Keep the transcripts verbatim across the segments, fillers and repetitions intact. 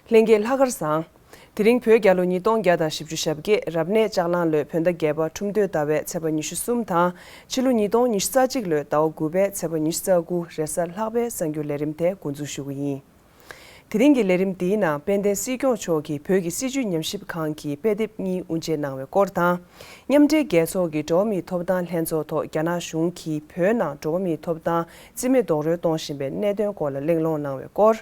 ལྷན་རྒྱས་ལྷག་དཀར་བཟང་། དེ་རིང་བོད་རྒྱལ་ལོ་ཉིས་སྟོང་བརྒྱ་དང་བཞི་བཅུ་ཞེ་བརྒྱད་རབ་གནས་ལྕགས་གླང་ལོའི་བོད་ཟླ་བརྒྱད་པ་ཁྲུམས་སྟོད་ཟླ་བའི་ཚེས་པ་ཉི་ཤུ་གསུམ་དང་ཕྱི་ལོ་ཉིས་སྟོང་ཉི་ཤུ་རྩ་གཅིག་ལོའི་ཟླ་བ་དགུ་པའི་ཚེས་པ་ཉི་ཤུ་རྩ་དགུ་རེས་གཟའ་ལྷག་པའི་གསར་འགྱུར་ལས་རིམ་དེ་འགོ་འཛུགས་ཞུ་གི་ཡིན། དེ་རིང་གི་ལས་རིམ་འདིའི་ནང་དཔལ་ལྡན་སྲིད་སྐྱོང་མཆོག་གིས་བོད་ཀྱི་སྲིད་བྱུས་ཉམས་ཞིབ་ཁང་གི་དཔེ་དེབ་གཉིས་དབུ་འབྱེད་གནང་བའི་སྐོར་དང་། མཉམ་འབྲེལ་རྒྱལ་ཚོགས་ཀྱི་འགྲོ་བ་མིའི་ཐོབ་ཐང་ལྷན་ཚོགས་ཐོག་རྒྱ་ནག་གཞུང་གིས་བོད་ནང་འགྲོ་བ་མིའི་ཐོབ་ཐང་རྩིས་མེད་རྡོག་རོལ་གཏོང་བཞིན་པའི་གནད་དོན་སྐོར་ལ་གླེང་སློང་གནང་བའི་སྐོར།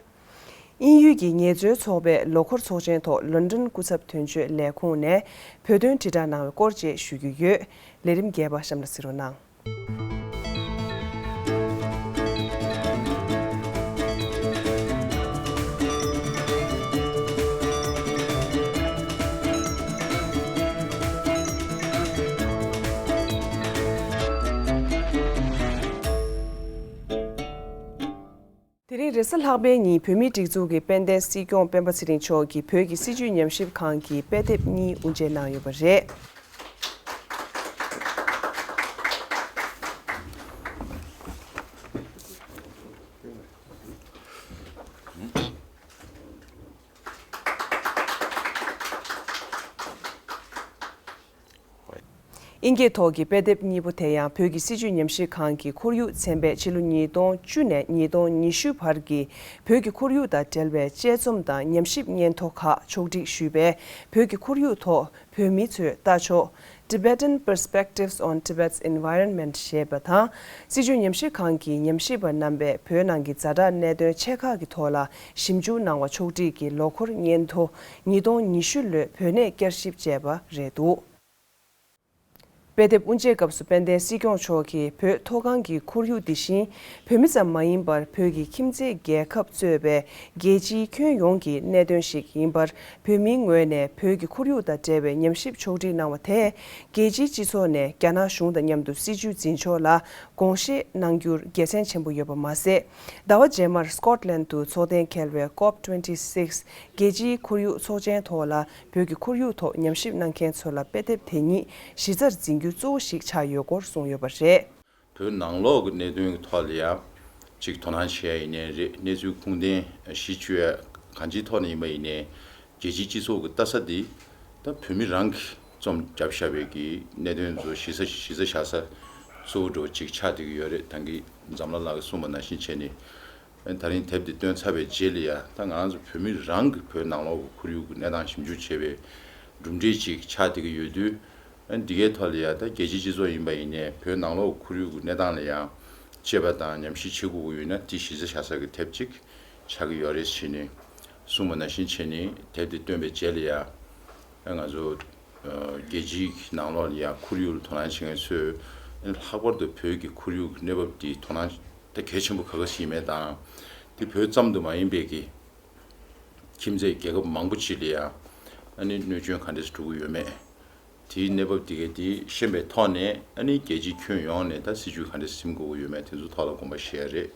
དབྱིན་ཡུལ་གྱི་ངལ་རྩོལ་ཚོགས་པའི་ལོ་འཁོར་ཚོགས་ཆེན་ཐོག་ལོན་ཌོན་སྐུ་ཚབ་དོན་གཅོད་ལས་ཁུངས་ནས་བོད་དོན་དྲིལ་བསྒྲགས་གནང་བའི་སྐོར་བཅས་ཞུ་རྒྱུ་ཡོད། ལས་རིམ་རྒྱས་པ་གཤམ་ལ་གཟིགས་རོགས་གནང་། དེ་རིང་རེས་གཟའ་ལྷག་པའི་ཉིན་བོད་མིའི་སྒྲིག་འཛུགས་ཀྱི་དཔལ་ལྡན་སྲིད་སྐྱོང་སྤེན་པ་ཚེ་རིང་མཆོག་གིས་བོད་ཀྱི་སྲིད་བྱུས་ཉམས་ཞིབ་ཁང་གི་དཔེ་དེབ་གཉིས་དབུ་འབྱེད་གནང་ཡོད་པ་རེད། ཨིན་སྐད་ཐོག་གི་དཔེ་དེབ་གཉིས་པོ་དེ་ཡང་བོད་ཀྱི་སྲིད་བྱུས་ཉམས་ཞིབ་ཁང་གི་ཁོར་ཡུག་ཚན་པས་ཕྱི་ལོ་ཉིས་སྟོང་བཅུ་ནས་ཉིས་སྟོང་ཉི་ཤུ་བར་གྱི་བོད་ཀྱི་ཁོར་ཡུག་དང་འབྲེལ་བའི་དཔྱད་རྩོམ་དང་ཉམས་ཞིབ་སྙན་ཐོ་ཁག་ཕྱོགས་སྒྲིག་ཞུས་པའི་བོད་ཀྱི་ཁོར་ཡུག་ཐོག་བོད་མི་ཚོའི་ལྟ་ཕྱོགས། Tibetan Perspectives on Tibet's Environment ཞེས་པ་དང་། སྲིད་བྱུས་ཉམས་ཞིབ་ཁང་གི་ཉམས་ཞིབ་པ་རྣམ་པས་བོད་ནང་གི་ཛ་དྲག་གནད་དོན་ཆེ་ཁག་གི་ཐོག་ལ་ཞིབ་འཇུག་གནང་བ་ཕྱོགས་སྒྲིག་གི་ལོ་འཁོར་སྙན་ཐོ་ཉིས་སྟོང་ཉི་ཤུ་ལོའི་བོད་གནས་བསྐྱར་ཞིབ་ཅེས་པ་རེད་འདུག་དཔེ་དེབ་དབུ་འབྱེད་སྐབས་སུ་དཔལ་ལྡན་སྲིད་སྐྱོང་མཆོག་གིས་བོད་མཐོ་སྒང་གི་ཁོར་ཡུག་འདི་བཞིན་བོད་མི་ཙམ་མ་ཡིན་པར་བོད་ཀྱི་ཁྱིམ་མཚེས་རྒྱལ་ཁབ་གཙོས་པའི་རྒྱལ་སྤྱིའི་ཁྱོན་ཡོངས་ཀྱི་གནད་དོན་ཞིག་ཡིན་པར། བོད་མིའི་ངོས་ནས་བོད་ཀྱི་ཁོར་ཡུག་དང་འབྲེལ་བའི་ཉམས་ཞིབ་ཕྱོགས་སྒྲིག་གནང་བ་དེས་རྒྱལ་སྤྱིའི་སྤྱི་ཚོགས་ནས་རྒྱ་ནག་གཞུང་དང་མཉམ་དུ་སྲིད་བྱུས་འཛིན་ཕྱོགས་ལ་དགོངས་བཞེས་གནང་རྒྱུར་དགེ་མཚན་ཆེན་པོ་ཡོད་པ་མ་ཟད། ཟླ་བ་རྗེས་མར་སྐོཊ་ལན་དུ་འཚོགས་གཏན་འཁེལ་བའི་ཀོབ་ཊུ་ཝེན་ཊི་སིགས་རྒྱལ་སྤྱིའི་ཁོར་ཡུག་ཚོགས་ཆེན་ཐོག་ལ་བོད་ཀྱི་ཁོར་ཡུག་ཐོག་ཉམས་ཞིབ་གནང་མཁན་ཚོ་ལ་དཔེ་དེབ་དེ་ཉིད་གཞི་རྩར་འཛིན་རྒྱུ་གཙོ་བོ་ཞིག་ཆགས་ཡོད་སྐོར་གསུངས་ཡོད་པ་རེད། བོད་ནང་ལོགས་ཀྱི་གནད་དོན་གྱི་ཐོག་ལ་ཡང་ཅིག་དོ་སྣང་བྱེད་ཡ་ཡིན་ནའི་རེད། གནས་ཚུལ་ཁུངས་ལྡན་གཞི་བཅོལ་ཡ་གང་ཅིའི་ཐོག་ནས་ཡིན་པ་ཡིན་ནའི་རྒྱལ་སྤྱིའི་སྤྱི་ཚོགས་ཀྱི་ལྟ་ས་འདི་ད་བོད་མི་རང་གིས་རྩོམ་བརྒྱབ་བཞག་པའི་གི་གནད་དོན་ཚོ་གཞི་ས་གཞི་རྩ་བཞག་ས་གཙོ་བོ་འདྲ་བོ་ཅིག་ཆགས་བསྡད་ཀྱི་ཡོད་རེད། ད་གིན་འཛམ་གླིང་ལགས་ཀྱིས་གསུངས་པ་ནང་བཞིན་བྱས་ནས། ད་རིང་དེབ་འདི་བཏོན་ཚར་བའི་རྗེས་ལ་ཡ་ད་ང་རང་ཚོ་བོད་མི་རང་གི་བོད་ནང་ལོགས་ཀྱི་ཁོར་ཡུག་གི་གནས་སྟངས་ཞིབ་འཇུག་བྱེད་པའི་གྲུབ་འབྲས་ཅིག་ཆགས་བསྡད་ཀྱི་ཡོད་དུས། འདི་གའི་ཐོག་ལ་ཡ་ད་རྒྱལ་སྤྱིའི་སྤྱི་ཚོགས་ཡིན་པ་ཡིན་ནའི་བོད་ནང་ལོགས་ཀྱི་ཁོར་ཡུག་གི་གནས་སྟངས་ལ་ཡང་དཔྱད་པ་དང་ཉམས་ཞིབ་བྱེད་དགོས་ཀྱི་ཡོད་ན་དེ་གཞི་རྩ་བཞག་ས་གི་དེབ་ཅིག་ཆགས་ཀྱི་ཡོད་རེད་ཟེར་ནས་གསུངས་པ་ནང་བཞིན་བྱས་ནས་དེབ་འདི་བཏོན་པའི་རྗེས་ལ་ཡ་ང་ཚོ་རྒྱལ་སྤྱིའི་ནང་ལོགས་ལ་ཡ་ཁོར་ཡུག་ལ་དོ་སྣང་བྱེད་མཁན་ཚོས་ལྷག་པར་དུ་བོད་ཀྱི་ཁོར་ཡུག་གི་གནས་བབ་འདི་དོ་སྣང་ད་གལ་ཆེན་པོ་ག་ག་ཞིག་མེད་དང་། དེ་བོད་ཙམ་དུ་མ་ཡིན་པའི་གི་ཁྱིམ་མཚེས་རྒྱལ་ཁབ་མང་པོ་ཅིག་ལ་ཡང་ཨ་ནི་གནོད་སྐྱོན་ག་འདྲས་འགྲོ་གི་ཡོད་མེད། དེའི་གནས་བབ་དེ་གའི་དེ་ཤེས་པའི་ཐོག་ནས་ཨ་ནི་རྒྱལ་སྤྱིའི་ཁྱོན་ཡོངས་ནས་ད་སྲིད་ཇུས་ག་འདྲས་འཛིན་དགོས་ཀྱི་ཡོད་མེད་དེ་ཚོ་ཐོག་ལ་དགོངས་པ་བཞེས་ཡ་རེད།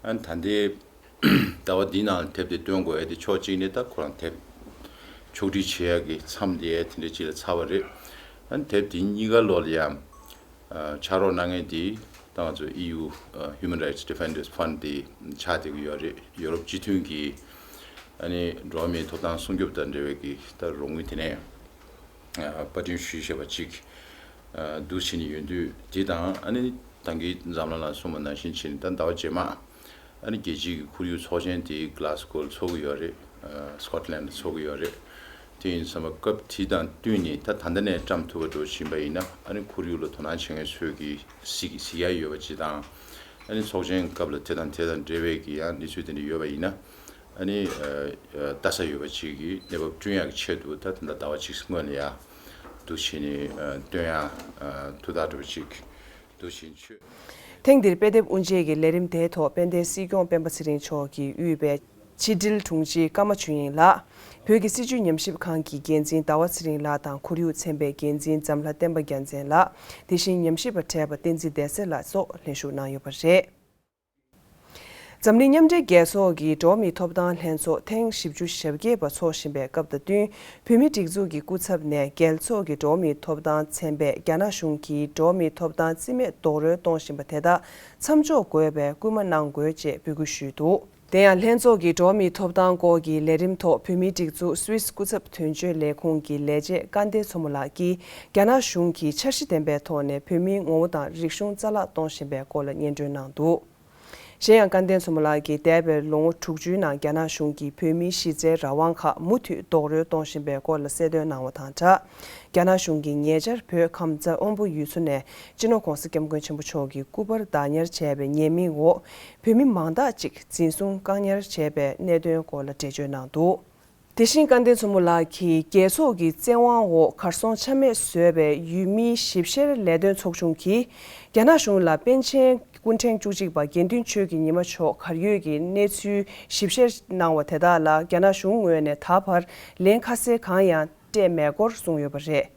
ཨ་ནི་ད་ལྟའི་ཟླ་བ་འདིའི་ནང་ལ་དེབ་དེ་བཏོན་དགོས་ཡ་དེ་ཕྱོགས་གཅིག་ནས་ད་ཁོ་རང་དེབ་ཕྱོགས་སྒྲིག་བྱེད་ཡ་གི་མཚམས་དེ་དེ་འདྲས་ཅིག་ལ་ཚར་བ་རེད། ཨ་ནི་དེབ་དེ་གཉིས་ཀ་ལོགས་ལ་ཡང་། ཕྱག་རོགས་གནང་མཁན་དེ་ད་ང་ཚོ་ཨི་ཡུ་Human Rights Defenders Fund དེ་ཆགས་བསྡད་ཀྱི་ཡོད་རེད། ཡོ་རོབ་སྤྱི་མཐུན་གྱི་ཨ་ནི་འགྲོ་བ་མིའི་ཐོབ་ཐང་སྲུང་སྐྱོབ་དང་འབྲེལ་བའི་གི་ད་རོགས་དངུལ་དེ་ནས་པར་སྐྲུན་ཞུས་བཞག་པ་ཅིག་འདུག་བྱས་ནས་ཡོད་དུས་དེ་དང་ཨ་ནི་ད་གིན་འཛམ་གླིང་ལ་གསུངས་པ་ནང་བཞིན་བྱས་ནས་ད་ཟླ་བ་རྗེས་མ། ཨ་ནི་རྒྱལ་སྤྱིའི་གི་ཁོར་ཡུག་ཚོགས་ཆེན་དེ་Glasgow ལ་ཚོགས་ཀྱི་ཡོད་རེད། ཨ་Scotland ལ་ཚོགས་ཀྱི་ཡོད་རེད། དེ་ཡིན་ཙང་སྐབས་དེ་དང་བསྟུན་ནས་ད་ད་ལྟ་ནས་བཀྲམ་ཐུབ་པ་འདྲ་བོ་ཕྱིན་པ་ཡིན་ན་ཨ་ནི་ཁོར་ཡུག་ལ་དོ་སྣང་བྱེད་མཁན་ཚོས་ཀྱི་གཟིགས་གཟིགས་ཡ་ཡོད་པ་ཅིག་དང་། ཨ་ནི་ཚོགས་ཆེན་སྐབས་ལ་དེ་དང་དེ་དང་འབྲེལ་བའི་གི་ཡང་གནས་ཚུལ་དེ་འདྲ་ཡོད་པ་ཡིན་ན་ཨ་ནི་ལྟ་ས་ཡོད་པ་ཅིག་གི་གནས་བབ་བསྐྲུན་ཡག་གི་ཆེད་དུ་ད་ད་ལྟ་ཟླ་བ་གཅིག་སྔོན་ལ་ཡ་འདུག་བྱས་ནས་བཏོན་ཡ་ཐུགས་ཐག་འདྲ་བོ་ཅིག་འདུག་བྱས་ཆོས། ཐེངས་འདིར་དཔེ་དེབ་དབུ་འབྱེད་ཀྱི་ལས་རིམ་དེའི་ཐོག་དཔལ་ལྡན་སྲིད་སྐྱོང་སྤེན་པ་ཚེ་རིང་མཆོག་གིས་དབུས་པའི་ཕྱི་དྲིལ་དྲུང་ཆེ་ཀརྨ་ཆོས་དབྱིངས་ལགས། བོད་ཀྱི་སྲིད་བྱུས་ཉམས་ཞིབ་ཁང་གི་འགན་འཛིན་ཟླ་བ་ཚེ་རིང་ལགས་དང་ཁོར་ཡུག་ཚན་པའི་འགན་འཛིན་འཛམ་ལྷ་བསྟན་པ་རྒྱལ་མཚན་ལགས། དེ་བཞིན་ཉམས་ཞིབ་པ་བགྲེས་པ་བསྟན་འཛིན་བདེ་གསལ་ལགས་སོགས་ལྷན་ཞུགས་གནང་ཡོད་པ་རེད། འཛམ་གླིང་མཉམ་འབྲེལ་རྒྱལ་ཚོགས་ཀྱི་འགྲོ་བ་མིའི་ཐོབ་ཐང་ལྷན་ཚོགས་ཐེངས་བཞི་བཅུ་ཞེ་བརྒྱད་པ་འཚོགས་བཞིན་པའི་སྐབས་དང་བསྟུན། བོད་མིའི་སྒྲིག་འཛུགས་ཀྱི་སྐུ་ཚབ་ནས་རྒྱལ་ཚོགས་ཀྱི་འགྲོ་བ་མིའི་ཐོབ་ཐང་ཚན་པས་རྒྱ་ནག་གཞུང་གིས་འགྲོ་བ་མིའི་ཐོབ་ཐང་རྩིས་མེད་རྡོག་རོལ་གཏོང་བཞིན་པ་དེ་དག་མཚམས་འཇོག་དགོས་པའི་སྐུལ་མ་གནང་དགོས་ཅེས་འབོད་སྐུལ་ཞུས་འདུག་དེ་ཡང་ལྷན་ཚོགས་ཀྱི་འགྲོ་བ་མིའི་ཐོབ་ཐང་སྐོར་གྱི་ལས་རིམ་ཐོག་བོད་མིའི་སྒྲིག་འཛུགས་སུད་སི་སྐུ་ཚབ་དོན་གཅོད་ལས་ཁུངས་ཀྱི་ལས་བྱེད་སྐལ་ལྡན་མཚོ་མོ་ལགས་ཀྱིས། རྒྱ་ནག་གཞུང་གིས་འཆར་གཞི་ལྡན་པའི་ཐོག་ནས་བོད་མིའི་ངོ་བོ་དང་རིག་གཞུང་རྩ་བརླག་གཏོང་བཞིན་པའི་སྐོར་ལ་སྙན་སྒྲོན་གནང་འདུག་གཞན་ཡང་། སྐལ་ལྡན་མཚོ་མོ་ལགས་ཀྱིས་འདས་པའི་ལོ་ངོ་དྲུག་ཅུའི་ནང་རྒྱ་ནག་གཞུང་གིས་བོད་མིའི་གཞི་རྩའི་རང་དབང་ཁག་མུ་མཐུད་རྡོག་རོལ་གཏོང་བཞིན་པའི་སྐོར་ལ་གསལ་སྟོན་གནང་བ་དང་སྦྲགས། རྒྱ་ནག་གཞུང་གིས་ཉེ་ཆར་བོད་ཁམས་རྩ་དབོན་པོ་ཡུལ་ཚོ་ནས་སྤྱི་ནོར་༧གོང་ས་༧སྐྱབས་མགོན་ཆེན་པོ་མཆོག་གི་སྐུ་པར་བདག་ཉར་བྱས་པའི་ཉེས་མིང་འོག་བོད་མི་མང་དག་ཅིག་འཛིན་བཟུང་བཀག་ཉར་བྱས་པའི་གནད་དོན་སྐོར་ལ་འགྲེལ་བརྗོད་གནང་འདུག་དེ་བཞིན་སྐལ་ལྡན་མཚོ་མོ་ལགས་ཀྱིས། རྒྱལ་ཚོགས་ཀྱི་བཙན་དབང་འོག་གར་སོང་ཆ་མེད་བཟོས་པའི་ཡུལ་མིའི་ཞིབ་བཤེར་ལས་དོན་ཚོགས་ཆུང་གིས། རྒྱ་ནག་གཞུང་ལ་པཎ་ཆེན་སྐུ་ཕྲེང་བཅུ་གཅིག་པ་དགེ་འདུན་ཆོས་ཀྱི་ཉི་མ་མཆོག་གར་ཡོད་ཀྱི་གནས་ཚུལ་ཞིབ་བཤེར་གནང་བ་དེ་དག་ལ་རྒྱ་ནག་གཞུང་ངོས་ནས་ད་བར་ལན་ཁ་གསལ་གང་ཡང་སྤྲད་མེད་སྐོར་གསུངས་ཡོད་པ་རེད།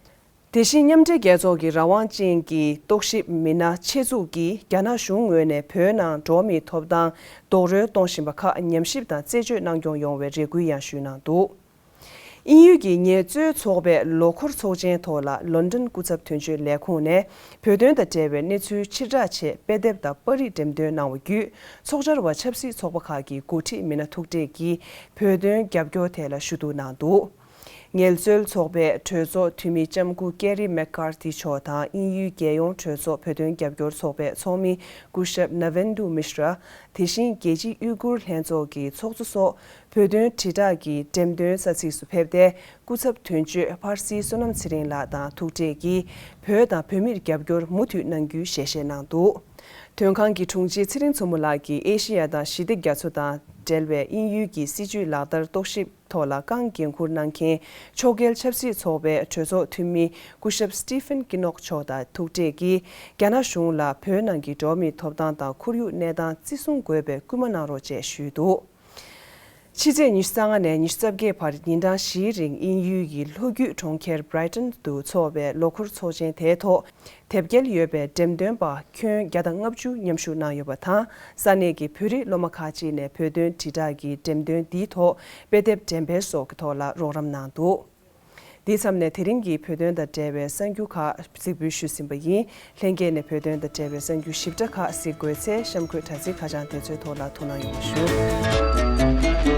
དེ་བཞིན་མཉམ་འབྲེལ་རྒྱལ་ཚོགས་ཀྱི་རང་དབང་ཅན་གྱི་རྟོག་ཞིབ་མི་སྣ་ཆེད་འཛུགས་ཀྱིས་རྒྱ་ནག་གཞུང་ངོས་ནས་བོད་ནང་འགྲོ་བ་མིའི་ཐོབ་ཐང་རྡོག་རོལ་གཏོང་བཞིན་པ་ཁག་ཉམས་ཞིབ་དང་རྩད་གཅོད་གནང་སྐྱོང་ཡོང་བའི་རེ་སྐུལ་ཡང་ཞུས་གནང་འདུག་དབྱིན་ཡུལ་གྱི་ངལ་རྩོལ་ཚོགས་པའི་ལོ་འཁོར་ཚོགས་ཆེན་ཐོག་ལ་ལོན་ཌོན་སྐུ་ཚབ་དོན་གཅོད་ལས་ཁུངས་ནས་བོད་དོན་དང་འབྲེལ་བའི་གནས་ཚུལ་ཕྱིར་བསྒྲགས་ཆེད་དཔེ་དེབ་དང་པར་རིས་འགྲེམས་སྟོན་གནང་བ་བརྒྱུད། ཚོགས་བཅར་བ་ཆབ་སྲིད་ཚོགས་པ་ཁག་གི་འགོ་ཁྲིད་མི་སྣ་ཐུག་འཕྲད་ཀྱིས་བོད་དོན་རྒྱབ་སྐྱོར་ཐད་ལ་ཞུ་གཏུག་གནང་འདུག་ངལ་རྩོལ་ཚོགས་པའི་གྲོས་ཚོགས་འཐུས་མི་ལྕམ་སྐུ་ཀེ་རི་མེག་ཀར་ཐི་མཆོག་དང་། དབྱིན་ཡུལ་རྒྱལ་ཡོངས་གྲོས་ཚོགས་བོད་དོན་རྒྱབ་སྐྱོར་ཚོགས་པའི་ཚོགས་མི་སྐུ་ཞབས་ན་ཝེན་དུ་མི་ཤྲ། དེ་བཞིན་རྒྱལ་སྤྱིའི་ཡུ་གུར་ལྷན་ཚོགས་ཀྱི་ཚོགས་གཙོ་སོགས་བོད་དོན་དྲིལ་བསྒྲགས་ཀྱི་འགྲེམས་སྟོན་ས་ཚིགས་སུ་ཕེབས་ཏེ། སྐུ་ཚབ་དོན་གཅོད་ཕར་སི་བསོད་ནམས་ཚེ་རིང་ལགས་དང་ཐུག་འཕྲད་ཀྱིས། བོད་དང་བོད་མིར་རྒྱབ་སྐྱོར་མུ་མཐུད་གནང་རྒྱུའི་ཞལ་བཞེས་གནང་འདུག་དོན་ཁང་གི་དྲུང་ཆེ་ཚེ་རིང་མཚོ་མོ་ལགས་ཀྱིས་ཨེ་ཤེ་ཡ་དང་ཞི་བདེ་རྒྱ་མཚོ་དང་འབྲེལ་བའི་དབྱིན་ཡུལ་གྱི་སྲིད་བྱུས་ལག་བསྟར་རྟོག་ཞིབ་ཐོག་ལ་རྐང་འགན་འཁུར་གནང་མཁན་ཕྱོགས་འགལ་ཆབ་སྲིད་ཚོགས་པའི་གྲོས་ཚོགས་འཐུས་མི་སྐུ་ཞབས་སི་ཊི་ཕན་ཀི་ནོག་མཆོག་དང་ཐུག་འཕྲད་ཀྱིས། རྒྱ་ནག་གཞུང་ལ་བོད་ནང་གི་འགྲོ་བ་མིའི་ཐོབ་ཐང་དང་ཁོར་ཡུག་གནས་སྟངས་བརྩི་སྲུང་དགོས་པའི་སྐུལ་མ་གནང་རོགས་ཅེས་ཞུས་འདུག་ཕྱི་ཚེས་ཉི་ཤུ་རྩ་ལྔ་ནས་ཉི་ཤུ་རྩ་བརྒྱད་བར་ཉིན་གྲངས་བཞིའི་རིང་དབྱིན་ཡུལ་གྱི་ལྷོ་རྒྱུད་གྲོང་ཁྱེར་Brighton དུ་འཚོགས་པའི་ལོ་འཁོར་ཚོགས་ཆེན་དེའི་ཐོག་དེབ་སྐྱེལ་ཡོད་པའི་འགྲེམས་སྟོན་པ་ཁྱོན་བརྒྱ་དང་ལྔ་བཅུ་མཉམ་ཞུགས་གནང་ཡོད་པ་དང་། ས་གནས་ཀྱི་བོད་རིགས་སློབ་མ་ཁག་ཅིག་ནས་བོད་དོན་དྲིལ་བསྒྲགས་ཀྱི་འགྲེམས་སྟོན་འདིའི་ཐོག་དཔེ་དེབ་འགྲེམས་སྤེལ་སོགས་ཀྱི་ཐོག་ལ་རོགས་རམ་གནང་འདུག་འདིའི་མཚམས་ནས་དེ་རིང་གི་བོད་དོན་དང་འབྲེལ་བའི་གསར་འགྱུར་ཁག་གཟིགས་འབུལ་ཞུས་ཟིན་པ་ཡིན། ལྷན་རྒྱས་ནས་བོད་དོན་དང་འབྲེལ་བའི་གསར་འགྱུར་ཞིབ་ཕྲ་ཁག་གཟིགས་དགོས་ཚེ། གཤམ་འཁོད་དྲ་ཚིགས་ཁ་བྱང་དེ་ཚོའི་ཐོག་ལ་ཐུགས་སྣང་ཡོང་བ་ཞུ།